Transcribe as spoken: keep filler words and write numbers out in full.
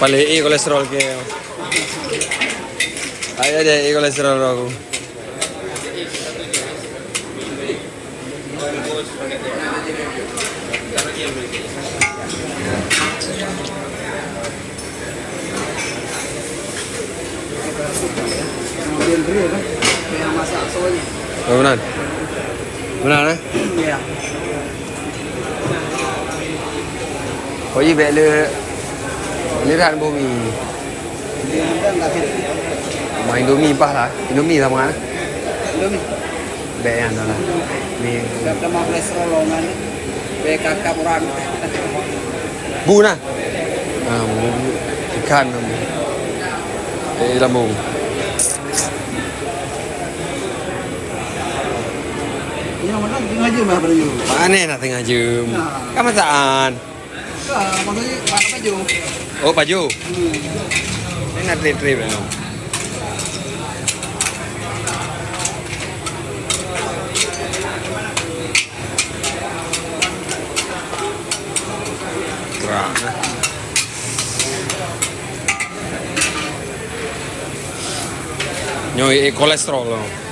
Palék ék kolesterol keu. Ayo deh, ék kolesterol aku. Oh, meunan. Meunan, eh? Ya. Oh, iya, bèk le, le that boh mi. Main Indomie pah lah. Indomie sama kan? Indomie. Bèk nyan lah. Ni. Bèk teuma kolesterol nyan. Bèk kakap urang. Bu nah. Ah, bu. Ikan. Eh, lambung. Yang mana tengah jam lah pada you? Mana nak tengah jam? Nah. Kan masakan. Ka, maksudnya, mana baju? Oh, baju. Hmm. Ini nak trip-trip ya. Gerak, eh. Nyoe, eh, kolesterol loh.